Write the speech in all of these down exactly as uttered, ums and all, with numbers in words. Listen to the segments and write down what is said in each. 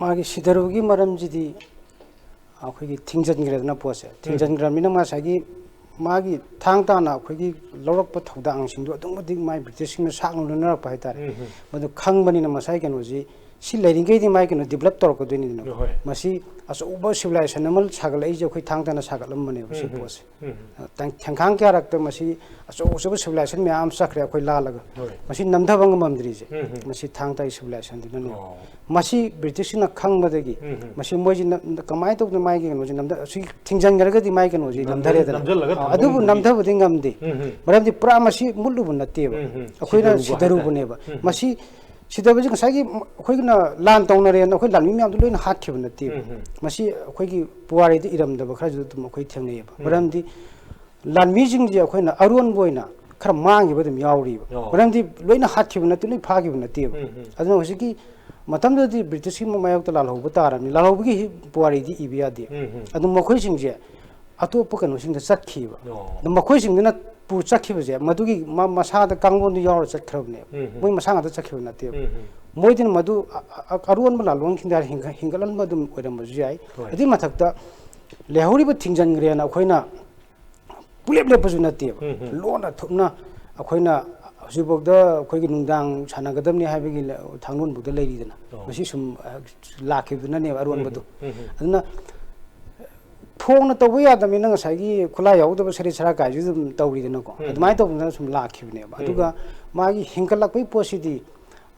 ꯃꯥꯒꯤ ꯁꯤꯊꯔꯨꯕꯒꯤ ꯃꯔꯝꯁꯤꯗꯤ ꯑꯩꯈꯣꯏꯒꯤ ꯊꯤꯡꯖꯤꯟꯈ꯭ꯔꯦꯗꯅ ꯄꯣꯠꯁꯦ꯫ ꯊꯤꯡꯖꯤꯟꯈ꯭ꯔꯕꯅꯤꯅ ꯉꯁꯥꯏꯒꯤ ꯃꯥꯒꯤ ꯊꯥꯡ ꯇꯥꯅ ꯑꯩꯈꯣꯏꯒꯤ ꯂꯧꯔꯛꯄ ꯊꯧꯗꯥꯡꯁꯤꯡꯗꯣ ꯑꯗꯨꯛꯀꯤ ꯃꯇꯤꯛ ꯃꯥꯏ ꯕ꯭ꯔꯤꯇꯤꯁꯁꯤꯡꯅ ꯁꯥꯛꯅ ꯂꯣꯟꯅꯔꯛꯄ ꯍꯥꯏꯇꯥꯔꯦ꯫ ꯃꯗꯨ ꯈꯪꯕꯅꯤꯅ ꯉꯁꯥꯏ ꯀꯩꯅꯣꯁꯤ ꯁꯤ ꯂꯩꯔꯤꯉꯩꯗꯤ ꯃꯥꯏ ꯀꯩꯅꯣ ꯗꯤꯕꯂꯞ ꯇꯧꯔꯛꯀꯗꯣꯏꯅꯤꯗꯅ꯫ ꯍꯣꯏ꯫ ꯃꯁꯤ ꯑꯆꯧꯕ ꯁꯤꯚꯤꯂꯥꯏꯖꯦꯁꯟ ꯑꯃ ꯁꯥꯒꯠꯂꯛꯏꯁꯦ ꯑꯩꯈꯣꯏ ꯊꯥꯡ ꯇꯥꯅ ꯁꯥꯒꯠꯂꯝꯕꯅꯦꯕ ꯁꯤ ꯄꯣꯠꯁꯦ꯫ ꯇꯦꯡ-, ꯊꯦꯡꯈꯥꯡ ꯀꯌꯥꯔꯛꯇ ꯃꯁꯤ ꯑꯆꯧ ꯑꯆꯧꯕ ꯁꯤꯚꯤꯂꯥꯏꯖꯦꯁꯟ ꯃꯌꯥꯝ ꯑꯃ ꯆꯠꯈ꯭ꯔꯦ ꯑꯩꯈꯣꯏ ꯂꯥꯜꯂꯒ꯫ ꯍꯣꯏ꯫ ꯃꯁꯤ ꯅꯝꯊꯕ ꯉꯝꯃꯝꯗ꯭ꯔꯤꯁꯦ꯫ ꯃꯁꯤ ꯊꯥꯡ ꯇꯥꯒꯤ ꯁꯤꯚꯤꯂꯥꯏꯖꯦꯁꯟꯗꯨꯅꯅꯦꯕ꯫ ꯑꯣ꯫ ꯃꯁꯤ ꯕ꯭ꯔꯤꯇꯤꯁꯁꯤꯡꯅ ꯈꯪꯕꯗꯒꯤ ꯃꯁꯤ ꯃꯣꯏꯁꯤ ꯅ-, ꯀꯃꯥꯏꯅ ꯇꯧꯗꯅ ꯃꯥꯒꯤ ꯀꯩꯅꯣꯁꯤ ꯅꯝꯊ-, ꯁꯤ ꯊꯤꯡꯖꯤꯟꯈ꯭ꯔꯒꯗꯤ ꯃꯥꯒꯤ ꯀꯩꯅꯣꯁꯤ ꯅꯝꯊ-, ꯅꯝꯊꯔꯦꯗꯅ꯫ ꯅꯝꯊꯜꯂꯒ ꯑꯥ, ꯊꯝꯕ ꯑꯗꯨꯕꯨ ꯉꯝꯕꯒꯤ ꯅꯝꯊꯕꯗꯤ ꯉꯝꯗꯦ꯫ ꯃꯔꯝꯗꯤ ꯄꯨꯔꯥ ꯃꯁꯤ ꯃꯨꯠꯂꯨꯕ ꯅꯠꯇꯦꯕ꯫ ꯑꯩꯈꯣꯏꯅ ꯁꯤꯊꯔꯨꯕ ꯁꯤꯊꯔꯨꯕꯅꯦꯕ꯫ ꯃꯁꯤ ꯁꯤꯊꯕꯁꯤ ꯉꯁꯥꯏꯒꯤ ꯑꯩꯈꯣꯏꯅ ꯂꯥꯟ ꯇꯧꯅꯔꯦꯅ ꯑꯩꯈꯣꯏ ꯂꯥꯟꯃꯤ ꯃꯌꯥꯝꯗꯣ ꯂꯣꯏꯅ ꯍꯥꯠꯈꯤꯕ ꯅꯠꯇꯦꯕ꯫ ꯃꯁꯤ ꯑꯩꯈꯣꯏꯒꯤ ꯄꯨꯋꯥꯔꯤꯗ ꯏꯔꯝꯗꯕ ꯈꯔꯁꯨ ꯑꯗꯨꯝ ꯑꯩꯈꯣꯏ ꯊꯦꯡꯅꯩꯌꯦꯕ꯫ ꯃꯔꯝꯗꯤ ꯂꯥꯟꯃꯤꯁꯤꯡꯁꯦ ꯑꯩꯈꯣꯏꯅ ꯑꯔꯣꯟꯕ ꯑꯣꯏꯅ ꯈꯔ ꯃꯥꯡꯈꯤꯕ ꯑꯗꯨꯝ ꯌꯥꯎꯔꯤꯕ꯫ ꯑꯣ꯫ ꯃꯔꯝꯗꯤ ꯂꯣꯏꯅ ꯍꯥꯠꯈꯤꯕ ꯅꯠꯇꯦ, ꯂꯣꯏ ꯐꯥꯈꯤꯕ ꯅꯠꯇꯦꯕ꯫ ꯑꯗꯨꯅ ꯍꯧꯖꯤꯛꯀꯤ ꯃꯇꯝꯗꯨꯗꯗꯤ ꯕ꯭ꯔꯤꯇꯤꯁꯀꯤ ꯃꯥꯌꯣꯛꯇ ꯂꯥꯜꯍꯧꯕ ꯇꯥꯔꯕꯅꯤ꯫ ꯂꯥꯜꯍꯧꯕꯒꯤ ꯍꯤ-, ꯄꯨꯋꯥꯔꯤꯗꯤ ꯏꯕ ꯌꯥꯗꯦ꯫ ꯑꯗꯨ ꯃꯈꯣꯏꯁꯤꯡꯁꯦ ꯑꯇꯣꯞꯄ ꯀꯩꯅꯣꯁꯤꯡꯗ ꯆꯠꯈꯤꯕ꯫ ꯑꯣ꯫ ꯑꯗꯨ ꯃꯈꯣꯏꯁꯤꯡꯗꯨꯅ ꯄꯨ ꯆꯠꯈꯤꯕꯁꯦ ꯃꯗꯨꯒꯤ ꯃ-, ꯃꯁꯥꯗ ꯀꯥꯡꯂꯣꯟꯗꯨ ꯌꯥꯎꯔ ꯆꯠꯈ꯭ꯔꯕꯅꯦꯕ꯫ ꯃꯣꯏ ꯃꯁꯥ ꯉꯥꯛꯇ ꯆꯠꯈꯤꯕ ꯅꯠꯇꯦꯕ꯫ ꯃꯣꯏꯗꯨꯅ ꯃꯗꯨ ꯑ-, ꯑ-, ꯑꯔꯣꯟꯕ ꯂꯥꯜꯂꯣꯟꯁꯤꯡꯗ ꯍꯤꯡꯒ-, ꯍꯤꯡꯒꯠꯍꯟꯕ ꯑꯗꯨꯝ ꯑꯣꯏꯔꯝꯕꯁꯨ ꯌꯥꯏ꯫ ꯍꯣꯏ꯫ ꯑꯗꯨꯏ ꯃꯊꯛꯇ ꯂꯩꯍꯧꯔꯤꯕ ꯊꯤꯡꯖꯤꯟꯈ꯭ꯔꯦꯅ ꯑꯩꯈꯣꯏꯅ ꯄꯨꯂꯦꯞ ꯂꯦꯞꯄꯁꯨ ꯅꯠꯇꯦꯕ꯫ ꯂꯣꯟꯅ ꯊꯨꯞꯅ ꯑꯩꯈꯣꯏꯅ ꯍꯧꯖꯤꯛꯐꯥꯎꯗ ꯑꯩꯈꯣꯏꯒꯤ ꯅꯨꯡꯗꯥꯡ ꯁꯥꯟꯅꯒꯗꯕꯅꯤ ꯍꯥꯏꯕꯒꯤ ꯂ-, ꯊꯥꯡꯂꯣꯟꯐꯥꯎꯗ ꯂꯩꯔꯤꯗꯅ꯫ ꯑꯣ꯫ ꯃꯁꯤ ꯁꯨꯝ, ꯑ, ꯂꯥꯛꯈꯤꯕꯗꯨꯅꯅꯦꯕ ꯑꯔꯣꯟꯕꯗꯣ꯫ ꯑꯗꯨꯅ ꯐꯣꯡꯅ ꯇꯧꯕ ꯌꯥꯗꯕꯅꯤꯅ ꯉꯁꯥꯏꯒꯤ ꯈꯨꯠꯂꯥꯏ ꯌꯥꯎꯗꯕ ꯁꯔꯤꯠ ꯁꯔꯥ ꯀꯥꯏꯁꯤ ꯑꯗꯨꯝ ꯇꯧꯔꯤꯗꯅꯀꯣ꯫ ꯑꯗꯨꯃꯥꯏꯅ ꯇꯧꯗꯅ ꯁꯨꯝ ꯂꯥꯛꯈꯤꯕꯅꯦꯕ꯫ ꯑꯗꯨꯒ ꯃꯥꯒꯤ ꯍꯦꯟꯒꯠꯂꯛꯄꯒꯤ ꯄꯣꯠꯁꯤꯗꯤ,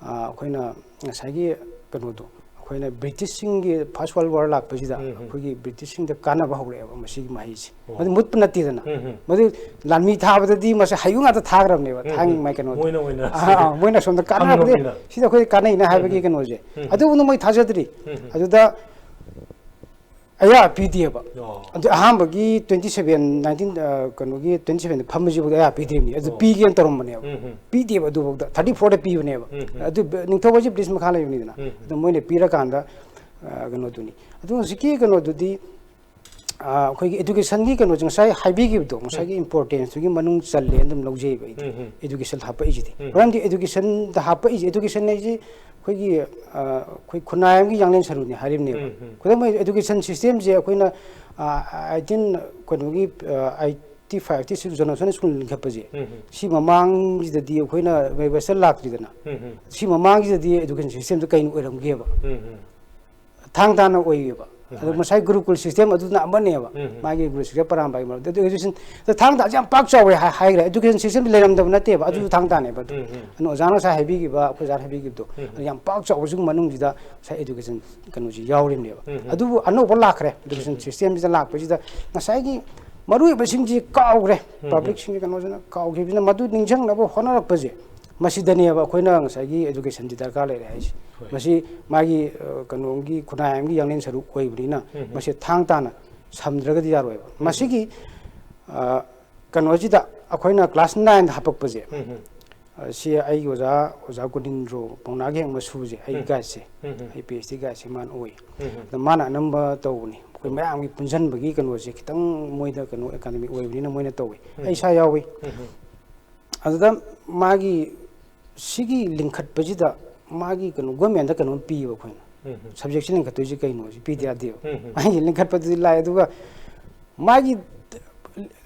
ꯑ, ꯑꯩꯈꯣꯏꯅ ꯉꯁꯥꯏꯒꯤ ꯀꯩꯅꯣꯗꯣ, ꯑꯩꯈꯣꯏꯅ ꯕ꯭ꯔꯤꯇꯤꯁꯁꯤꯡꯒꯤ First World War ꯂꯥꯛꯄꯁꯤꯗ ꯑꯩꯈꯣꯏꯒꯤ ꯕ꯭ꯔꯤꯇꯤꯁꯁꯤꯡꯗ ꯀꯥꯟꯅꯕ ꯍꯧꯔꯛꯑꯦꯕ ꯃꯁꯤꯒꯤ ꯃꯍꯩꯁꯦ꯫ ꯑꯣ꯫ ꯃꯗꯨ ꯃꯨꯠꯄ ꯅꯠꯇꯦꯗꯅ꯫ ꯃꯗꯨ ꯂꯥꯟꯃꯤ ꯊꯥꯕꯗꯗꯤ ꯃꯁꯤ ꯍꯩꯕ ꯉꯥꯛꯇ ꯊꯥꯈ꯭ꯔꯕꯅꯦꯕ, ꯊꯥꯡ ꯃꯥꯏ ꯀꯩꯅꯣꯗꯣ꯫ ꯃꯣꯏꯅ ꯑꯣꯏꯅ ꯑꯥ, ꯑꯥ, ꯃꯣꯏꯅ ꯁꯣꯝꯗ ꯀꯥꯟꯅꯔꯛꯄꯗꯤ ꯈꯪꯉꯕꯅꯤꯅ꯫ ꯁꯤꯗ ꯑꯩꯈꯣꯏꯗ ꯀꯥꯟꯅꯩꯅ ꯍꯥꯏꯕꯒꯤ ꯀꯩꯅꯣꯁꯦ꯫ ꯑꯗꯨꯕꯨ ꯃꯣꯏ ꯊꯥꯖꯗ꯭ꯔꯤ꯫ ꯑꯗꯨꯗ ꯑꯌꯥ ꯄꯤꯗꯦꯕ꯫ ꯑꯣ꯫ ꯑꯗꯨ ꯑꯍꯥꯟꯕꯒꯤ twenty seven, nineteen, ꯑ, ꯀꯩꯅꯣꯒꯤ twenty seven ꯐꯝꯕꯁꯤꯕꯨꯗꯤ ꯑꯌꯥ ꯄꯤꯗ꯭ꯔꯤꯕꯅꯤ꯫ ꯑꯗꯨ ꯑꯣ꯫ ꯄꯤꯒꯦꯅ ꯇꯧꯔꯝꯕꯅꯦꯕ꯫ ꯄꯤꯗꯦꯕ ꯑꯗꯨꯐꯥꯎꯗ꯫ Thirty fourꯗ ꯄꯤꯕꯅꯦꯕ꯫ ꯑꯗꯨ ꯕ-, ꯅꯤꯡꯊꯧ ꯍꯥꯏꯁꯦ ꯕ꯭ꯔꯤꯇꯤꯁ ꯃꯈꯥ ꯂꯩꯕꯅꯤꯗꯅ꯫ ꯑꯗꯨ ꯃꯣꯏꯅ ꯄꯤꯔꯀꯥꯟꯗ, ꯑ, ꯀꯩꯅꯣꯗꯨꯅꯤ꯫ ꯑꯗꯨ ꯍꯧꯖꯤꯛꯀꯤ ꯀꯩꯅꯣꯗꯨꯗꯤ ꯑꯩꯈꯣꯏꯒꯤ ꯏꯗꯨꯀꯦꯁꯟꯒꯤ ꯀꯩꯅꯣꯁꯦ ꯉꯁꯥꯏ ꯍꯥꯏꯕꯤꯈꯤꯕꯗꯣ, ꯉꯁꯥꯏꯒꯤ ꯏꯝꯄꯣꯔꯇꯦꯟꯁꯇꯨꯒꯤ ꯃꯅꯨꯡ ꯆꯜꯂꯦ ꯑꯗꯨꯝ ꯂꯧꯖꯩꯕ ꯑꯩꯗꯤ꯫ ꯎꯝ, ꯎꯝ꯫ ꯏꯗꯨꯀꯦꯁꯟ ꯍꯥꯞꯄꯛꯏꯁꯤꯗꯤ꯫ ꯎꯝ꯫ ꯃꯔꯝꯗꯤ ꯏꯗꯨꯀꯦꯁꯟꯗ ꯍꯥꯞꯄꯛꯏꯁꯦ, ꯏꯗꯨꯀꯦꯁꯟ ꯍꯥꯏꯁꯤ ꯑꯩꯈꯣꯏꯒꯤ, ꯑ, ꯑꯩꯈꯣꯏ ꯈꯨꯟꯅꯥꯏ ꯑꯃꯒꯤ ꯌꯥꯡꯂꯦꯟ ꯁꯔꯨꯅꯤ ꯍꯥꯏꯔꯤꯕꯅꯦꯕ꯫ ꯎꯝ, ꯎꯝ꯫ ꯈꯨꯗꯝ ꯑꯣꯏꯅ, ꯏꯗꯨꯀꯦꯁꯟ ꯁꯤꯁꯇꯦꯝꯁꯦ ꯑꯩꯈꯣꯏꯅ, ꯑ, ꯑꯩꯠꯇꯤꯟ, ꯀꯩꯅꯣꯒꯤ, ꯑ, eighty five, eighty six Jonathan school ꯂꯤꯡꯈꯠꯄꯁꯦ, ꯎꯝ, ꯎꯝ꯫ ꯁꯤ ꯃꯃꯥꯡꯁꯤꯗꯗꯤ ꯑꯩꯈꯣꯏꯅ ꯋꯦꯕꯁꯥꯏꯠ ꯂꯥꯛꯇ꯭ꯔꯤꯗꯅ꯫ ꯎꯝ, ꯎꯝ꯫ ꯁꯤ ꯃꯃꯥꯡꯁꯤꯗꯗꯤ ꯏꯗꯨꯀꯦꯁꯟ ꯁꯤꯁꯇꯦꯝꯗ ꯀꯩꯅꯣ ꯑꯣꯏꯔꯝꯒꯦꯕ? ꯎꯝ, ꯎꯝ꯫ ꯊꯥꯡ ꯇꯥꯅ ꯑꯣꯏꯌꯦꯕ꯫ ꯎꯝ, ꯑꯗꯣ ꯍꯣꯏ꯫ ꯉꯁꯥꯏ ꯒꯨꯔꯨꯀꯨꯜ ꯁꯤꯁꯇꯦꯝ ꯑꯗꯨꯅ ꯑꯃꯅꯦꯕ꯫ ꯎꯝ, ꯎꯝ꯫ ꯃꯥꯒꯤ ꯒꯨꯔꯨ ꯁꯤꯁꯇꯦꯝ ꯄꯔꯥꯝꯕꯒꯤ ꯃꯔꯛꯇ꯫ ꯑꯗꯨ ꯏꯗꯨꯀꯦꯁꯟ, ꯑꯗꯣ ꯊꯥꯡ ꯇꯥꯁꯦ ꯌꯥꯝ ꯄꯥꯛ ꯆꯥꯎꯋꯦ ꯍꯥꯏ-, ꯍꯥꯏꯈ꯭ꯔꯦ꯫ ꯏꯗꯨꯀꯦꯁꯟ ꯁꯤꯁꯇꯦꯝꯗꯤ ꯂꯩꯔꯝꯗꯕ ꯅꯠꯇꯦꯕ, ꯑꯗꯨꯁꯨ ꯎꯝ꯫ ꯊꯥꯡ ꯇꯥꯅꯦꯕ ꯑꯗꯨ꯫ ꯎꯝ, ꯎꯝ꯫ ꯑꯗꯨꯅ ꯑꯣꯖꯥꯅ ꯉꯁꯥꯏ ꯍꯥꯏꯕꯤꯈꯤꯕ, ꯑꯩꯈꯣꯏ ꯑꯣꯖꯥꯅ ꯍꯥꯏꯕꯤꯈꯤꯕꯗꯣ, ꯎꯝ꯫ ꯑꯗꯨ ꯌꯥꯝ ꯄꯥꯛ ꯆꯥꯎꯕꯁꯤꯒꯤ ꯃꯅꯨꯡꯁꯤꯗ ꯉꯁꯥꯏ ꯏꯗꯨꯀꯦꯁꯟ ꯀꯩꯅꯣꯁꯤ ꯌꯥꯎꯔꯤꯕꯅꯦꯕ꯫ ꯎꯝ, ꯎꯝ꯫ ꯑꯗꯨꯕꯨ ꯑꯅꯧꯕ ꯂꯥꯛꯈ꯭ꯔꯦ, ꯏꯗꯨꯀꯦꯁꯟ ꯎꯝ, ꯎꯝ꯫ ꯁꯤꯁꯇꯦꯝꯁꯤꯗ ꯂꯥꯛꯄꯁꯤꯗ ꯉꯁꯥꯏꯒꯤ ꯃꯔꯨꯑꯣꯏꯕꯁꯤꯡꯁꯤ ꯀꯥꯎꯈ꯭ꯔꯦ꯫ ꯎꯝ, ꯎꯝ꯫ ꯄꯕ꯭ꯂꯤꯛꯁꯤꯡꯁꯤ ꯀꯩꯅꯣꯁꯤꯅ ꯀꯥꯎꯈꯤꯕꯁꯤꯅ ꯃꯗꯨ ꯅꯤꯡꯁꯤꯡꯅꯕ ꯍꯣꯠꯅꯔꯛꯄꯁꯦ, ꯃꯁꯤꯗꯅꯦꯕ ꯑꯩꯈꯣꯏꯅ ꯉꯁꯥꯏꯒꯤ ꯏꯗꯨꯀꯦꯁꯟꯁꯤ ꯗꯔꯀꯥꯔ ꯂꯩꯔꯦ ꯍꯥꯏꯁꯦ꯫ ꯍꯣꯏ꯫ ꯃꯁꯤ ꯃꯥꯒꯤ, ꯑ, ꯀꯩꯅꯣꯒꯤ ꯈꯨꯟꯅꯥꯏ ꯑꯃꯒꯤ ꯌꯥꯡꯂꯦꯟ ꯁꯔꯨꯛ ꯑꯣꯏꯕꯅꯤꯅ ꯎꯝ, ꯎꯝ꯫ ꯃꯁꯤ ꯊꯥꯡ ꯇꯥꯅ ꯁꯝꯗ꯭ꯔꯒꯗꯤ ꯌꯥꯔꯣꯏꯕ꯫ ꯎꯝ, ꯎꯝ꯫ ꯃꯁꯤꯒꯤ, ꯑ, ꯀꯩꯅꯣꯁꯤꯗ ꯑꯩꯈꯣꯏꯅ ꯀ꯭ꯂꯥꯁ ꯅꯥꯏꯟꯗ ꯍꯥꯄꯛꯄꯁꯦ, ꯎꯝ, ꯎꯝ꯫ ꯑ, ꯁꯤ ꯑꯩꯒꯤ ꯑꯣꯖꯥ, ꯑꯣꯖꯥ ꯒꯣꯕꯤꯟꯗ꯭ꯔꯣ ꯄꯥꯎꯅꯥꯒꯤ ꯍꯦꯛ ꯃꯁꯨꯁꯦ, ꯑꯩꯒꯤ ꯎꯝ꯫ ꯒꯥꯏꯗꯁꯦ, ꯎꯝ, ꯎꯝ꯫ ꯑꯩ ꯄꯤ ꯑꯩꯆ ꯗꯤ ꯒꯥꯏꯗꯁꯦ ꯃꯥꯅ ꯑꯣꯏ꯫ ꯎꯝ, ꯎꯝ꯫ ꯑꯗ ꯃꯥꯅ ꯑꯅꯝꯕ ꯇꯧꯕꯅꯤ꯫ ꯑꯩꯈꯣꯏ ꯃꯌꯥꯝꯒꯤ ꯄꯨꯟꯁꯤꯟꯕꯒꯤ ꯀꯩꯅꯣꯁꯦ ꯈꯤꯇꯪ ꯃꯣꯏꯗ ꯀꯩꯅꯣ ꯑꯦꯀꯥꯗꯃꯤꯛ ꯑꯣꯏꯕꯅꯤꯅ ꯃꯣꯏꯅ ꯇꯧꯋꯤ꯫ ꯎꯝ꯫ ꯑꯩ ꯏꯁꯥ ꯌꯥꯎꯏ꯫ ꯎꯝ, ꯎꯝ꯫ ꯑꯗꯨꯗ ꯃꯥꯒꯤ ꯁꯤꯒꯤ ꯂꯤꯡꯈꯠꯄꯁꯤꯗ ꯃꯥꯒꯤ ꯀꯩꯅꯣ ꯒꯣꯔꯃꯦꯟꯗ ꯀꯩꯅꯣꯝ ꯄꯤꯌꯦꯕ ꯑꯩꯈꯣꯏꯅ꯫ ꯎꯝ, ꯎꯝ꯫ ꯁꯕꯖꯦꯛꯁꯤ ꯂꯤꯡꯈꯠꯇꯣꯏꯁꯤ ꯀꯩꯅꯣꯁꯤ ꯄꯤꯗ ꯌꯥꯗꯦꯕ꯫ ꯎꯝ, ꯎꯝ꯫ ꯃꯥꯒꯤ ꯂꯤꯡꯈꯠꯄꯗꯨꯗꯤ ꯂꯥꯛꯑꯦ, ꯑꯗꯨꯒ ꯃꯥꯒꯤ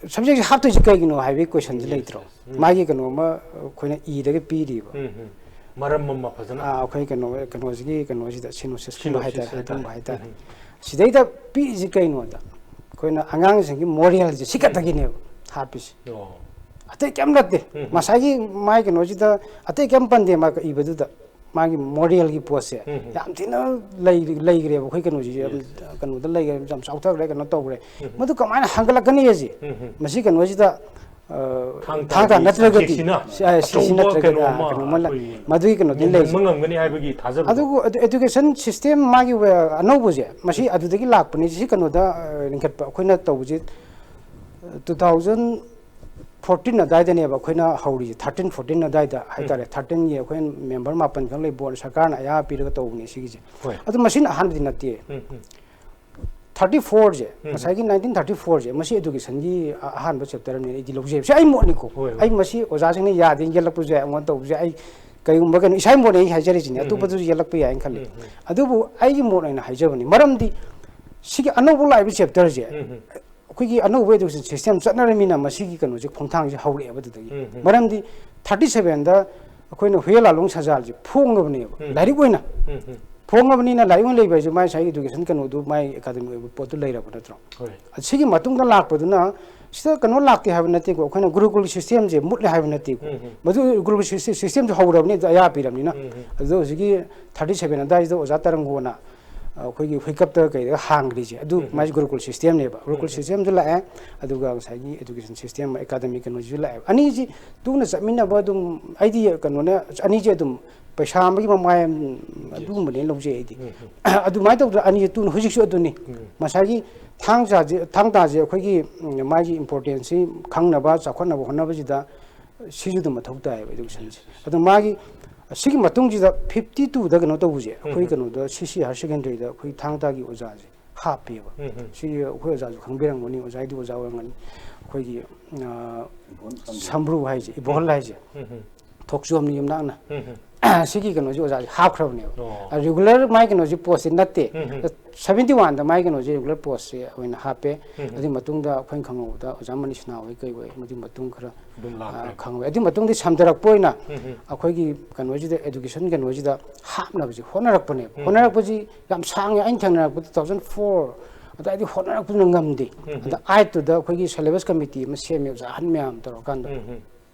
ꯁꯕꯖꯦꯛꯁꯤ ꯍꯥꯞꯇꯣꯏꯁꯤ ꯀꯩꯒꯤꯅꯣ ꯍꯥꯏꯕꯒꯤ ꯀꯣꯏꯁꯟꯁꯤ ꯂꯩꯇ꯭ꯔꯣ? ꯎꯝ꯫ ꯃꯥꯒꯤ ꯀꯩꯅꯣ ꯑꯃ ꯑꯩꯈꯣꯏꯅ ꯏꯔꯒ ꯄꯤꯔꯤꯕ꯫ ꯎꯝ, ꯎꯝ꯫ ꯃꯔꯝ ꯑꯃ ꯐꯖꯅ꯫ ꯑꯥ, ꯑꯩꯈꯣꯏ ꯀꯩꯅꯣ, ꯀꯩꯅꯣꯁꯤꯒꯤ ꯀꯩꯅꯣꯁꯤꯗ synopsis ꯀꯨꯝꯕ ꯍꯥꯏꯇꯥꯔꯦ, synopsis ꯍꯥꯏꯇꯥꯔꯦ꯫ ꯑꯗꯨꯒꯨꯝꯕ ꯍꯥꯏꯇꯥꯔꯦ꯫ ꯎꯝ, ꯎꯝ꯫ ꯁꯤꯗꯩꯗ ꯄꯤꯛꯏꯁꯤ ꯀꯩꯅꯣꯗ, ꯑꯩꯈꯣꯏꯅ ꯑꯉꯥꯡꯁꯤꯡꯒꯤ moralꯁꯦ ꯁꯤ ꯈꯛꯇꯒꯤꯅꯦꯕ ꯍꯥꯞꯄꯤꯁꯦ꯫ ꯑꯣ꯫ ꯑꯇꯩ ꯀꯩꯝ ꯅꯠꯇꯦ꯫ ꯎꯝ, ꯎꯝ꯫ ꯉꯁꯥꯏꯒꯤ ꯃꯥꯏ ꯀꯩꯅꯣꯁꯤꯗ ꯑꯇꯩ ꯀꯩꯝ ꯄꯟꯗꯦ ꯃꯥ ꯏꯕꯗꯨꯗ꯫ ꯃꯥꯒꯤ moralꯒꯤ ꯄꯣꯠꯁꯦ ꯎꯝ, ꯎꯝ꯫ ꯌꯥꯝ ꯊꯤꯅ ꯂꯩ-, ꯂꯩꯈ꯭ꯔꯦꯕ ꯑꯩꯈꯣꯏ ꯀꯩꯅꯣꯁꯤꯁꯦ, ꯌꯥꯝ, yes, yes, ꯀꯩꯅꯣꯗ ꯂꯩꯈ꯭ꯔꯦ, ꯌꯥꯝ ꯆꯥꯎꯊꯈ꯭ꯔꯦ, ꯀꯩꯅꯣ ꯇꯧꯈ꯭ꯔꯦ꯫ ꯎꯝ, ꯎꯝ꯫ ꯃꯗꯨ ꯀꯃꯥꯏꯅ ꯍꯟꯒꯠꯂꯛꯀꯅꯤ ꯑꯁꯤ? ꯎꯝ, ꯎꯝ꯫ ꯃꯁꯤ ꯀꯩꯅꯣꯁꯤꯗ, ꯑ, ꯊꯥꯡ ꯊꯥꯡ ꯇꯥ ꯇꯥꯒꯤ ꯅꯠꯇ꯭ꯔꯒꯗꯤ, subjectꯁꯤꯅ ꯁꯤ, ꯑ, ꯁꯤꯁꯤ ꯑꯆꯧꯕ ꯅꯠꯇ꯭ꯔꯒꯗꯤ, ꯀꯩꯅꯣ ꯑ, ꯑꯃ ꯀꯩꯅꯣ ꯑꯃ ꯂ-, ꯑꯩꯈꯣꯏꯒꯤ ꯃꯗꯨꯒꯤ ꯀꯩꯅꯣꯗꯤ ꯂꯩ꯫ ꯃꯦꯟꯁꯤꯟꯕ ꯉꯝꯒꯅꯤ ꯍꯥꯏꯕꯒꯤ ꯊꯥꯖꯕꯗꯣ꯫ ꯑꯗꯨꯕꯨ ꯑꯗꯨ education system ꯃꯥꯒꯤ ꯋꯦ-, ꯑꯅꯧꯕꯁꯦ, ꯃꯁꯤ ꯎꯝ꯫ ꯑꯗꯨꯗꯒꯤ ꯂꯥꯛꯄꯅꯤ꯫ ꯁꯤ ꯀꯩꯅꯣꯗ, ꯑ, ꯂꯤꯡꯈꯠꯄ ꯑꯩꯈꯣꯏꯅ ꯇꯧꯕꯁꯤ, ꯑ, two thousand fourteen ꯑꯗꯥꯏꯗꯅꯦꯕ ꯑꯩꯈꯣꯏꯅ ꯍꯧꯔꯤꯁꯦ, thirteen fourteen ꯑꯗꯥꯏꯗ ꯍꯥꯏꯇꯥꯔꯦ꯫ ꯎꯝ꯫ Thirteenꯒꯤ ꯑꯩꯈꯣꯏꯅ member ꯃꯥꯄꯟ ꯈꯛ ꯂꯩ, board ꯁꯔꯀꯥꯔꯅ ꯑꯌꯥꯕ ꯄꯤꯔꯒ ꯇꯧꯕꯅꯦ ꯁꯤꯒꯤꯁꯦ꯫ ꯍꯣꯏ꯫ ꯑꯗꯨ ꯃꯁꯤꯅ ꯑꯍꯥꯟꯕꯗꯤ ꯅꯠꯇꯦ꯫ ꯎꯝ, ꯎꯝ꯫ ꯊꯥꯔꯇꯤ ꯐꯣꯔꯁꯦ, ꯉꯁꯥꯏꯒꯤ ꯅꯥꯏꯟꯇꯤꯟ ꯊꯥꯔꯇꯤ ꯐꯣꯔꯁꯦ, ꯃꯁꯤ ꯑꯦꯗꯨꯀꯦꯁꯟꯒꯤ ꯑꯍꯥꯟꯕ ꯆꯦꯞꯇꯔ ꯑꯃꯅꯦ ꯑꯩꯗꯤ ꯂꯧꯖꯩꯕ꯫ ꯁꯤ ꯑꯩ ꯃꯣꯠꯅꯤꯀꯣ꯫ ꯍꯣꯏ, ꯍꯣꯏ꯫ ꯑꯩ ꯃꯁꯤ ꯑꯣꯖꯥꯁꯤꯡꯅ ꯌꯥꯗꯦ, ꯌꯦꯜꯂꯛꯄꯁꯨ ꯌꯥꯏ, ꯑꯩꯉꯣꯟꯗ ꯇꯧꯕꯁꯨ ꯌꯥꯏ꯫ ꯑꯩ ꯀꯩꯒꯨꯝꯕ ꯀꯩꯅꯣ, ꯏꯁꯥꯒꯤ ꯃꯣꯠꯅꯦ ꯑꯩ ꯍꯥꯏꯖꯔꯤꯁꯤꯅꯦ, ꯑꯇꯣꯞꯄꯗꯁꯨ ꯌꯦꯜꯂꯛꯄ ꯌꯥꯏꯅ ꯈꯜꯂꯤ꯫ ꯑꯗꯨꯕꯨ ꯑꯩꯒꯤ ꯃꯣꯠ ꯑꯣꯏꯅ ꯍꯥꯏꯖꯕꯅꯤ꯫ ꯃꯔꯝꯗꯤ ꯁꯤꯒꯤ ꯑꯅꯧꯕ ꯂꯥꯛꯏꯕ ꯆꯦꯞꯇꯔꯁꯦ, ꯑꯩꯈꯣꯏꯒꯤ ꯑꯅꯧꯕ ꯑꯦꯗꯨꯀꯦꯁꯟ ꯁꯤꯁꯇꯦꯝ ꯆꯠꯅꯔꯃꯤꯅ ꯃꯁꯤꯒꯤ ꯀꯩꯅꯣꯁꯦ ꯈꯣꯡꯊꯥꯡꯁꯦ ꯍꯧꯔꯛꯑꯦꯕ ꯑꯗꯨꯗꯒꯤ꯫ ꯃꯔꯝꯗꯤ ꯊꯥꯔꯇꯤ ꯁꯚꯦꯟꯗ ꯑꯩꯈꯣꯏꯅ ꯍꯨꯌꯦꯟ ꯂꯥꯂꯣꯡ ꯁꯖꯥꯜꯁꯦ ꯐꯣꯡꯉꯕꯅꯦꯕ, ꯂꯥꯏꯔꯤꯛ ꯑꯣꯏꯅ꯫ ꯐꯣꯡꯉꯕꯅꯤꯅ ꯂꯥꯏꯔꯤꯛ ꯑꯣꯏꯅ ꯂꯩꯕ ꯍꯥꯏꯁꯦ ꯃꯥꯏ ꯉꯁꯥꯏꯒꯤ ꯑꯦꯗꯨꯀꯦꯁꯟ ꯀꯩꯅꯣꯗꯨ, ꯃꯥꯏ ꯑꯦꯀꯥꯗꯃꯤꯛ ꯑꯣꯏꯕ ꯄꯣꯠꯇꯨ ꯂꯩꯔꯕ ꯅꯠꯇ꯭ꯔꯣ? ꯍꯣꯏ꯫ ꯁꯤꯒꯤ ꯃꯇꯨꯡꯗ ꯂꯥꯛꯄꯗꯨꯅ ꯁꯤꯗ ꯀꯩꯅꯣ ꯂꯥꯛꯇꯦ ꯍꯥꯏꯕ ꯅꯠꯇꯦꯀꯣ, ꯑꯩꯈꯣꯏꯅ ꯒꯨꯔꯨꯀꯨꯜ ꯁꯤꯁꯇꯦꯝꯁꯦ ꯃꯨꯠꯂꯦ ꯍꯥꯏꯕ ꯅꯠꯇꯦꯀꯣ꯫ ꯃꯗꯨ ꯒꯨꯔꯨꯀꯨꯜ ꯁꯤꯁꯇꯦꯝ, ꯁꯤꯁꯇꯦꯝꯁꯦ ꯍꯧꯔꯕꯅꯤ, ꯑꯗꯨ ꯑꯌꯥ ꯄꯤꯔꯕꯅꯤꯅ꯫ ꯑꯗꯣ ꯍꯧꯖꯤꯛꯀꯤ ꯊꯥꯔꯇꯤ ꯁꯚꯦꯟ ꯑꯗꯨꯋꯥꯏꯁꯤꯗ ꯑꯣꯖꯥ ꯇꯔꯪꯒꯣꯅ, ꯑ, ꯑꯩꯈꯣꯏꯒꯤ ꯍꯨꯏꯀꯞꯇ ꯀꯩꯗ ꯍꯥꯡꯈ꯭ꯔꯤꯁꯦ, ꯑꯗꯨ ꯃꯥꯏꯁꯦ ꯒꯨꯔꯨꯀꯨꯜ ꯁꯤꯁꯇꯦꯝꯅꯦꯕ꯫ ꯒꯨꯔꯨꯀꯨꯜ ꯁꯤꯁꯇꯦꯝꯁꯨ ꯂꯥꯛꯑꯦ, ꯑꯗꯨꯒ ꯉꯁꯥꯏꯒꯤ ꯑꯦꯗꯨꯀꯦꯁꯟ ꯁꯤꯁꯇꯦꯝ, ꯑꯦꯀꯥꯗꯃꯤꯛ ꯀꯩꯅꯣꯁꯨ ꯂꯥꯛꯑꯦꯕ꯫ ꯑꯅꯤꯁꯤ ꯇꯨꯅ ꯆꯠꯃꯤꯟꯅꯕ ꯑꯗꯨꯝ, ꯑꯩꯗꯤ ꯀꯩꯅꯣꯅ, ꯑꯅꯤꯁꯦ ꯑꯗꯨꯝ ꯄꯩꯁꯥ ꯑꯃꯒꯤ ꯃꯃꯥꯏ ꯑꯗꯨꯒꯨꯝꯕꯅꯦꯅ ꯂꯧꯖꯩ ꯑꯩꯗꯤ꯫ ꯑꯗꯨꯃꯥꯏꯅ ꯇꯧꯗꯅ ꯑꯅꯤꯁꯦ ꯇꯨꯅ ꯍꯧꯖꯤꯛꯁꯨ ꯑꯗꯨꯅꯤ꯫ ꯉꯁꯥꯏꯒꯤ ꯊꯥꯡ ꯇꯥꯁꯦ, ꯊꯥꯡ ꯇꯥꯁꯦ ꯑꯩꯈꯣꯏꯒꯤ, ꯎꯝ, ꯃꯥꯒꯤ ꯏꯝꯄꯣꯔꯇꯦꯟꯁꯁꯤ ꯈꯪꯅꯕ, ꯆꯥꯎꯈꯠꯅꯕ ꯍꯣꯠꯅꯕꯁꯤꯗ ꯁꯤꯁꯨ ꯑꯗꯨꯝ ꯃꯊꯧ ꯇꯥꯏꯌꯦꯕ ꯑꯦꯗꯨꯀꯦꯁꯟꯁꯦ꯫ ꯑꯗꯣ ꯃꯥꯒꯤ ꯁꯤꯒꯤ ꯃꯇꯨꯡꯁꯤꯗ ꯐꯤꯐꯇꯤ ꯇꯨꯗ ꯀꯩꯅꯣ ꯇꯧꯕꯁꯦ, ꯑꯩꯈꯣꯏ ꯀꯩꯅꯣꯗ ꯁꯤ ꯁꯤ ꯍꯥꯌꯔ ꯁꯦꯀꯦꯟꯗꯔꯤꯗ ꯑꯩꯈꯣꯏ ꯊꯥꯡ ꯇꯥꯒꯤ ꯑꯣꯖꯥꯁꯦ ꯍꯥꯞꯄꯦꯕ꯫ ꯁꯤ ꯑꯩꯈꯣꯏ ꯑꯣꯖꯥꯁꯨ ꯈꯪꯕꯤꯔꯝꯒꯅꯤ, ꯑꯣꯖꯥꯒꯤꯗꯤ ꯑꯣꯖꯥ ꯑꯣꯏꯔꯝꯒꯅꯤ꯫ ꯑꯩꯈꯣꯏꯒꯤ, ꯑ, ꯁꯝꯕ꯭ꯔꯨ ꯍꯥꯏꯁꯦ, ꯏꯕꯣꯍꯜ ꯍꯥꯏꯁꯦ, ꯊꯣꯛꯆꯣꯝꯅ ꯌꯨꯝꯅꯥꯛꯅ꯫ ꯁꯤꯒꯤ ꯀꯩꯅꯣꯁꯦ ꯑꯣꯖꯥꯁꯦ ꯍꯥꯞꯈ꯭ꯔꯕꯅꯦꯕ꯫ ꯑꯣ꯫ ꯑ, ꯔꯤꯒꯨꯂꯔ ꯃꯥꯏ ꯀꯩꯅꯣꯁꯦ, ꯄꯣꯁꯁꯦ ꯅꯠꯇꯦ꯫ ꯁꯚꯦꯟꯇꯤ ꯋꯥꯟꯗ ꯃꯥꯏ ꯀꯩꯅꯣꯁꯦ, ꯔꯤꯒꯨꯂꯔ ꯄꯣꯁꯁꯦ ꯑꯣꯏꯅ ꯍꯥꯞꯄꯦ꯫ ꯑꯗꯨꯒꯤ ꯃꯇꯨꯡꯗ ꯑꯩꯈꯣꯏꯅ ꯈꯪꯍꯧꯕꯗ ꯑꯣꯖꯥ ꯃꯅꯤꯁꯅꯥ ꯍꯣꯏ ꯀꯩ ꯍꯣꯏ, ꯃꯗꯨꯒꯤ ꯃꯇꯨꯡ ꯈꯔ, ꯑꯗꯨꯝ ꯑ, ꯂꯥꯛꯈ꯭ꯔꯦ꯫ ꯈꯪꯍꯧꯋꯦ꯫ ꯑꯗꯨꯒꯤ ꯃꯇꯨꯡꯗꯤ ꯁꯝꯊꯔꯛꯄ ꯑꯣꯏꯅ ꯑꯩꯈꯣꯏꯒꯤ ꯀꯩꯅꯣꯁꯤꯗ, ꯑꯦꯗꯨꯀꯦꯁꯟ ꯀꯩꯅꯣꯁꯤꯗ ꯍꯥꯞꯅꯕꯁꯦ ꯍꯣꯠꯅꯔꯛꯄꯅꯦꯕ꯫ ꯍꯣꯠꯅꯔꯛꯄꯁꯤ ꯌꯥꯝ ꯁꯥꯡꯉꯦ꯫ ꯑꯩꯅ ꯊꯦꯡꯅꯔꯛꯄꯗ ꯇꯨ ꯊꯥꯎꯖꯟ ꯐꯣꯔ ꯑꯗꯨꯋꯥꯏꯗ ꯍꯣꯠꯅꯔꯛꯄꯗꯨꯅ ꯉꯝꯗꯦ꯫ ꯑꯗ ꯑꯥꯏꯠꯇꯨꯗ ꯑꯩꯈꯣꯏꯒꯤ ꯁꯦꯂꯦꯕꯁ ꯀꯃꯤꯇꯤ ꯑꯃ ꯁꯦꯝꯃꯦ, ꯑꯣꯖꯥ ꯑꯍꯟ ꯃꯌꯥꯝ ꯇꯧꯔꯀꯥꯟꯗ꯫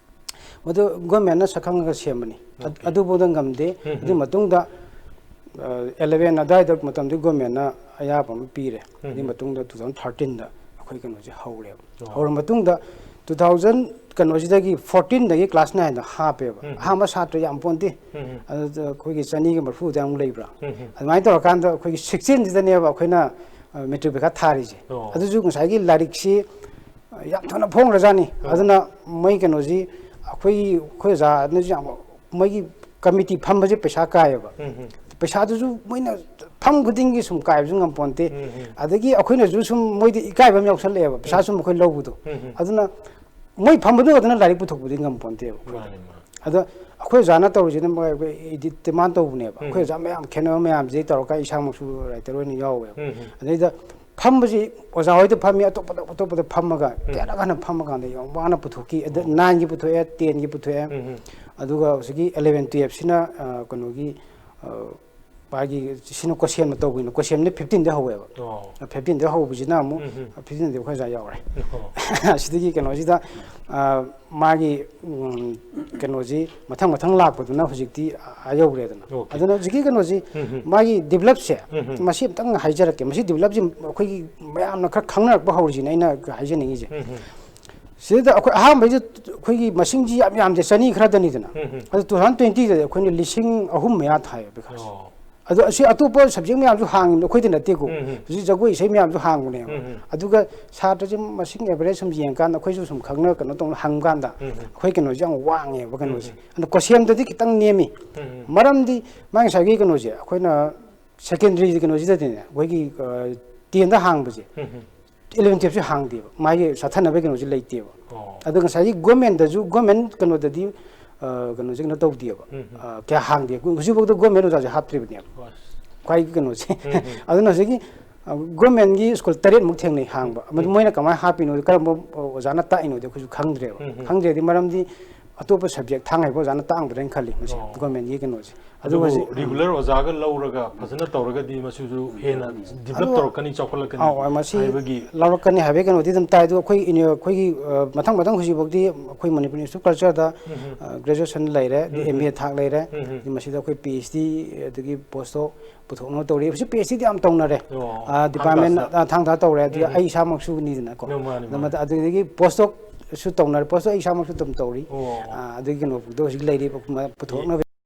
ꯃꯗꯨ ꯒꯣꯔꯃꯦꯟꯅ ꯁꯛꯈꯪꯉꯒ ꯁꯦꯝꯕꯅꯤ꯫ ꯑꯗ-, ꯑꯗꯨꯐꯥꯎꯗ ꯉꯝꯗꯦ꯫ ꯑꯗꯨꯒꯤ ꯃꯇꯨꯡꯗ, ꯑ, ꯑꯦꯂꯚꯦꯟ ꯑꯗꯨꯋꯥꯏꯗ ꯃꯇꯝꯗꯨ ꯒꯣꯔꯃꯦꯟꯅ ꯑꯌꯥꯕ ꯑꯃ ꯄꯤꯔꯦ꯫ ꯑꯗꯨꯒꯤ ꯃꯇꯨꯡꯗ ꯇꯨ ꯊꯥꯎꯖꯟ ꯊꯥꯔꯇꯤꯟꯗ ꯑꯩꯈꯣꯏ ꯀꯩꯅꯣꯁꯦ ꯍꯧꯔꯦꯕ꯫ ꯍꯧꯔ ꯃꯇꯨꯡꯗ ꯇꯨ ꯊꯥꯎꯖꯟ ꯀꯩꯅꯣꯁꯤꯗꯒꯤ, ꯐꯣꯔꯇꯤꯟꯗꯒꯤ ꯀ꯭ꯂꯥꯁ ꯅꯥꯏꯟꯗ ꯍꯥꯞꯄꯦꯕ꯫ ꯑꯍꯥꯟꯕ ꯁꯥꯇ꯭ꯔ ꯌꯥꯝ ꯄꯣꯟꯇꯦ꯫ ꯑꯗꯨꯗ ꯑꯩꯈꯣꯏꯒꯤ ꯆꯅꯤꯒ ꯃꯔꯤꯐꯨ ꯑꯗꯨꯃꯨꯛ ꯂꯩꯕ꯭ꯔꯥ? ꯑꯗꯨꯃꯥꯏꯅ ꯇꯧꯔꯀꯥꯟꯗ ꯑꯩꯈꯣꯏꯒꯤ ꯁꯤꯛꯁꯇꯤꯟꯁꯤꯗꯅꯦꯕ ꯑꯩꯈꯣꯏꯅ, ꯑ, ꯃꯦꯇ꯭ꯔꯤꯛ ꯄꯩꯈꯥ ꯊꯥꯔꯤꯁꯦ꯫ ꯑꯗꯨꯁꯨ ꯉꯁꯥꯏꯒꯤ ꯂꯥꯏꯔꯤꯛꯁꯤ, ꯑ, ꯌꯥꯝ ꯊꯨꯅ ꯐꯣꯡꯈ꯭ꯔꯖꯥꯠꯅꯤ꯫ ꯑꯗꯨꯅ ꯃꯣꯏ ꯀꯩꯅꯣꯁꯤ, ꯑꯩꯈꯣꯏ, ꯑꯩꯈꯣꯏ ꯑꯣꯖꯥꯅꯁꯨ ꯌꯥꯝ, ꯃꯣꯏꯒꯤ ꯀꯃꯤꯇꯤ ꯐꯝꯕꯁꯦ ꯄꯩꯁꯥ ꯀꯥꯏꯌꯦꯕ꯫ ꯄꯩꯁꯥꯗꯨꯁꯨ ꯃꯣꯏꯅ ꯐꯝ ꯈꯨꯗꯤꯡꯒꯤ ꯁꯨꯝ ꯀꯥꯏꯕꯁꯨ ꯉꯝꯄꯣꯟꯇꯦ꯫ ꯎꯝ, ꯎꯝ꯫ ꯑꯗꯒꯤ ꯑꯩꯈꯣꯏꯅꯁꯨ ꯁꯨꯝ ꯃꯣꯏꯗ ꯏꯀꯥꯏꯕ ꯑꯃ ꯌꯥꯎꯁꯜꯂꯛꯑꯦꯕ, ꯄꯩꯁꯥ ꯎꯝ꯫ ꯁꯨꯝ ꯑꯩꯈꯣꯏ ꯂꯧꯕꯗꯣ꯫ ꯎꯝ, ꯎꯝ꯫ ꯑꯗꯨꯅ ꯃꯣꯏ ꯐꯝꯕꯗꯨ ꯈꯛꯇꯅ ꯂꯥꯏꯔꯤꯛ ꯄꯨꯊꯣꯛꯄꯗꯤ ꯉꯝꯄꯣꯟꯇꯦꯕ ꯑꯩꯈꯣꯏꯗ꯫ ꯃꯥꯅꯦ, ꯃꯥꯅꯦ꯫ ꯑꯗꯣ ꯑꯩꯈꯣꯏ ꯑꯣꯖꯥꯅ ꯇꯧꯔꯤꯁꯤꯅ ꯃꯣꯏ ꯑꯩꯈꯣꯏ ꯏꯗꯤꯠ ꯗꯤꯃꯥꯟ ꯇꯧꯕꯅꯦꯕ꯫ ꯎꯝ꯫ ꯑꯩꯈꯣꯏ ꯑꯣꯖꯥ ꯃꯌꯥꯝ ꯈꯦꯠꯅꯕ ꯃꯌꯥꯝꯁꯤꯗꯩ ꯇꯧꯔꯒ ꯑꯩ ꯏꯁꯥꯃꯛꯁꯨ ꯔꯥꯏꯇꯔ ꯑꯣꯏꯅ ꯌꯥꯎꯋꯦꯕ꯫ ꯎꯝ, ꯎꯝ꯫ ꯑꯗꯩꯗ ꯐꯝꯕꯁꯤ ꯑꯣꯖꯥ ꯍꯣꯏꯗ ꯐꯝꯃꯤ, ꯑꯇꯣꯞꯄꯗ, ꯑꯇꯣꯞꯄꯗ ꯐꯝꯃꯒ ꯎꯝ꯫ ꯀꯌꯥꯔꯛ ꯍꯟꯅ ꯐꯝꯃꯀꯥꯟꯗ ꯌꯥꯝ ꯋꯥꯅ ꯄꯨꯊꯣꯛꯈꯤ꯫ ꯑꯗ ꯑꯣ꯫ ꯅꯥꯏꯟꯒꯤ ꯄꯨꯊꯣꯛꯑꯦ, ꯇꯦꯟꯒꯤ ꯄꯨꯊꯣꯛꯑꯦ꯫ ꯎꯝ, ꯎꯝ꯫ ꯑꯗꯨꯒ ꯍꯧꯖꯤꯛꯀꯤ ꯑꯦꯂꯚꯦꯟ ꯇꯨꯌꯦꯜꯞꯁꯤꯅ, ꯑ, ꯀꯩꯅꯣꯒꯤ, ꯑ, ꯃꯥꯒꯤ ꯁꯤꯅ ꯀꯣꯁꯦꯝꯅ ꯇꯧꯕꯅꯤꯅ, ꯀꯣꯁꯦꯝꯅ ꯐꯤꯐꯇꯤꯟꯗ ꯍꯧꯋꯦꯕ꯫ ꯑꯣ꯫ ꯐꯤꯐꯇꯤꯟꯗ ꯍꯧꯕꯁꯤꯅ ꯑꯃꯨꯛ, ꯎꯝ, ꯎꯝ꯫ ꯐꯤꯐꯇꯤꯟꯗꯤ ꯑꯩꯈꯣꯏ ꯑꯣꯖꯥ ꯌꯥꯎꯔꯦ꯫ ꯑꯣ꯫ ꯑꯁꯤꯗꯒꯤ ꯀꯩꯅꯣꯁꯤꯗ, ꯑ, ꯃꯥꯒꯤ, ꯎꯝ, ꯀꯩꯅꯣꯁꯤ ꯃꯊꯪ ꯃꯊꯪ ꯂꯥꯛꯄꯗꯨꯅ ꯍꯧꯖꯤꯛꯇꯤ ꯑꯥ ꯌꯧꯔꯦꯗꯅ꯫ ꯑꯣꯀꯦ꯫ ꯑꯗꯨꯅ ꯍꯧꯖꯤꯛꯀꯤ ꯀꯩꯅꯣꯁꯤ, ꯎꯝ, ꯎꯝ꯫ ꯃꯥꯒꯤ ꯗꯤꯕꯂꯞꯁꯦ, ꯎꯝ, ꯎꯝ꯫ ꯃꯁꯤ ꯑꯝꯇꯪ ꯍꯥꯏꯖꯔꯛꯀꯦ꯫ ꯃꯁꯤ ꯗꯤꯕꯂꯞꯁꯤ ꯑꯩꯈꯣꯏꯒꯤ ꯃꯌꯥꯝꯅ ꯈꯔ ꯈꯪꯅꯔꯛꯄ ꯍꯧꯔꯤꯁꯤꯅ ꯑꯩꯅ ꯍꯥꯏꯖꯅꯤꯡꯉꯤꯁꯦ꯫ ꯎꯝ, ꯎꯝ꯫ ꯁꯤꯗ ꯑꯩꯈꯣꯏ ꯑꯍꯥꯟꯕꯩꯁꯦ ꯑꯩꯈꯣꯏꯒꯤ ꯃꯁꯤꯡꯁꯤ ꯌꯥꯝ ꯌꯥꯝꯗꯦ, ꯆꯅꯤ ꯈꯔꯗꯅꯤꯗꯅ꯫ ꯎꯝ, ꯎꯝ꯫ ꯑꯗꯨ two thousand twentyꯗꯗꯤ ꯑꯩꯈꯣꯏꯅ ꯂꯤꯁꯤꯡ ꯑꯍꯨꯝ ꯃꯌꯥ ꯊꯥꯏꯌꯦ ꯄꯩꯈꯥꯁꯦ꯫ ꯑꯣ꯫ ꯑꯗꯣ ꯑꯁꯤ ꯑꯇꯣꯞꯄ subject ꯃꯌꯥꯝꯁꯨ ꯍꯥꯡꯉꯤꯕꯅꯤ, ꯑꯩꯈꯣꯏꯗ ꯅꯠꯇꯦꯀꯣ꯫ ꯎꯝ, ꯎꯝ꯫ ꯍꯧꯖꯤꯛ ꯖꯒꯣꯏ ꯏꯁꯩ ꯃꯌꯥꯝꯁꯨ ꯍꯥꯡꯕꯅꯦꯕ꯫ ꯎꯝ, ꯎꯝ꯫ ꯑꯗꯨꯒ ꯁꯥꯇ꯭ꯔꯁꯦ ꯃꯁꯤꯡ average ꯁꯨꯝ ꯌꯦꯡꯀꯥꯟꯗ ꯑꯩꯈꯣꯏꯁꯨ ꯁꯨꯝ ꯈꯪꯅ ꯀꯩꯅꯣ ꯇꯧꯅ ꯍꯪꯀꯥꯟꯗ ꯎꯝ, ꯎꯝ꯫ ꯑꯩꯈꯣꯏ ꯀꯩꯅꯣꯁꯦ ꯌꯥꯝ ꯋꯥꯡꯉꯦꯕ ꯀꯩꯅꯣꯁꯦ꯫ ꯎꯝ, ꯎꯝ꯫ ꯑꯗꯣ ꯀꯣꯁꯦꯝꯗꯗꯤ ꯈꯤꯇꯪ ꯅꯦꯝꯃꯤ꯫ ꯎꯝ, ꯎꯝ꯫ ꯃꯔꯝꯗꯤ ꯃꯥꯒꯤ ꯉꯁꯥꯏꯒꯤ ꯀꯩꯅꯣꯁꯦ ꯑꯩꯈꯣꯏꯅ secondary ꯀꯩꯅꯣꯁꯤꯗꯗꯤꯅꯦ ꯑꯩꯈꯣꯏꯒꯤ, ꯑ, tenꯗ ꯍꯥꯡꯕꯁꯦ꯫ ꯎꯝ, ꯎꯝ꯫ Eleven twelveꯁꯦ ꯍꯥꯡꯗꯦꯕ, ꯃꯥꯒꯤ ꯆꯠꯊꯅꯕ ꯀꯩꯅꯣꯁꯦ ꯂꯩꯇꯦꯕ꯫ ꯑꯣ꯫ ꯑꯗꯣ ꯉꯁꯥꯏꯒꯤ governmentꯗꯁꯨ, government ꯀꯩꯅꯣꯗꯗꯤ, ꯑ, ꯀꯩꯅꯣꯁꯦ ꯀꯩꯅꯣ ꯇꯧꯗꯦꯕ, ꯎꯝ, ꯎꯝ꯫ ꯑ, ꯀꯌꯥ ꯍꯥꯡꯗꯦ꯫ ꯍꯧꯖꯤꯛꯐꯥꯎꯗ government ꯑꯣꯖꯥꯁꯦ ꯍꯥꯞꯇ꯭ꯔꯤꯕꯅꯦꯕ꯫ ꯑꯁ꯫ ꯈ꯭ꯋꯥꯏꯒꯤ ꯀꯩꯅꯣꯁꯦ꯫ ꯎꯝ, ꯎꯝ꯫ ꯑꯗꯨꯅ ꯍꯧꯖꯤꯛꯀꯤ, ꯑ, governmentꯀꯤ school ꯇꯔꯦꯠꯃꯨꯛ ꯊꯦꯡꯅꯩ ꯍꯥꯡꯕ꯫ ꯎꯝ, ꯃꯗꯨ ꯎꯝ꯫ ꯃꯣꯏꯅ ꯀꯃꯥꯏꯅ ꯍꯥꯞꯄꯤꯅꯣ, ꯀꯔꯝꯕ, ꯑ, ꯑꯣꯖꯥꯅ ꯇꯥꯛꯏꯅꯣꯗꯤ ꯑꯩꯈꯣꯏꯁꯨ ꯈꯪꯗ꯭ꯔꯦꯕ꯫ ꯎꯝ, ꯎꯝ꯫ ꯈꯪꯗ꯭ꯔꯦꯗꯤ ꯃꯔꯝꯗꯤ ꯑꯇꯣꯞꯄ subject ꯊꯥꯡ ꯍꯩꯕ ꯑꯣꯖꯥꯅ ꯇꯥꯛꯑꯝꯒꯗ꯭ꯔꯥ ꯍꯥꯏꯅ ꯈꯜꯂꯤ ꯃꯁꯤ ꯑꯣ꯫ Governmentꯀꯤ ꯀꯩꯅꯣꯁꯦ꯫ ꯑꯗꯨ ꯑꯗꯨꯕꯨ ꯍꯧꯖꯤꯛ regular ꯑꯣꯖꯥꯒ ꯂꯧꯔꯒ ꯐꯖꯅ ꯇꯧꯔꯒꯗꯤ ꯃꯁꯤꯁꯨ ꯍꯦꯟꯅ develop ꯑꯗꯨ ꯇꯧꯔꯛꯀꯅꯤ, ꯆꯥꯎꯈꯠꯂꯛꯀꯅꯤ ꯑꯧ, ꯃꯁꯤ ꯍꯥꯏꯕꯒꯤ ꯂꯧꯔꯛꯀꯅꯤ ꯍꯥꯏꯕꯒꯤ ꯀꯩꯅꯣꯗꯤ ꯑꯗꯨꯝ ꯇꯥꯏ꯫ ꯑꯗꯨ ꯑꯩꯈꯣꯏ ꯏꯅꯦ-, ꯑꯩꯈꯣꯏꯒꯤ, ꯑ, ꯃꯊꯪ ꯃꯊꯪ ꯍꯧꯖꯤꯛꯐꯥꯎꯗꯤ ꯑꯩꯈꯣꯏ ꯃꯅꯤꯄꯨꯔ Institute of Cultureꯗ, ꯎꯝ, ꯎꯝ꯫ ꯑ, graduation ꯂꯩꯔꯦ, ꯑꯗꯩ ꯎꯝ, ꯎꯝ꯫ M A ꯊꯥꯛ ꯂꯩꯔꯦ, ꯎꯝ, ꯎꯝ꯫ ꯑꯗꯩ ꯃꯁꯤꯗ ꯑꯩꯈꯣꯏ P H D ꯑꯗꯒꯤ postdoc ꯄꯨꯊꯣꯛꯅꯕ ꯇꯧꯔꯤ꯫ ꯍꯧꯖꯤꯛ P H Dꯗꯤ ꯌꯥꯝ ꯇꯧꯅꯔꯦ꯫ ꯑꯣ, ꯑ, ꯊꯥꯡ department, ꯇꯥꯁꯇ꯫ ꯑ, ꯊꯥꯡ ꯇꯥ ꯇꯧꯔꯦ꯫ ꯑꯗꯨꯒ ꯎꯝ, ꯎꯝ꯫ ꯑꯩ ꯏꯁꯥꯃꯛꯁꯨꯅꯤꯗꯅꯀꯣ꯫ ꯃꯥꯅꯤ, ꯃꯥꯅꯤ꯫ ꯑꯗꯨ ꯃꯊ-, ꯑꯗꯨꯗꯒꯤ postdocꯁꯨ ꯇꯧꯅꯔꯦ꯫ Postdoc ꯑꯩ ꯏꯁꯥꯃꯛꯁꯨ ꯑꯗꯨꯝ ꯇꯧꯔꯤ꯫ ꯑꯣ꯫ ꯑ, ꯑꯗꯨꯒꯤ ꯀꯩꯅꯣꯗꯣ ꯍꯧꯖꯤꯛ ꯂꯩꯔꯤ, ꯄꯨꯊꯣꯛꯅꯕ꯫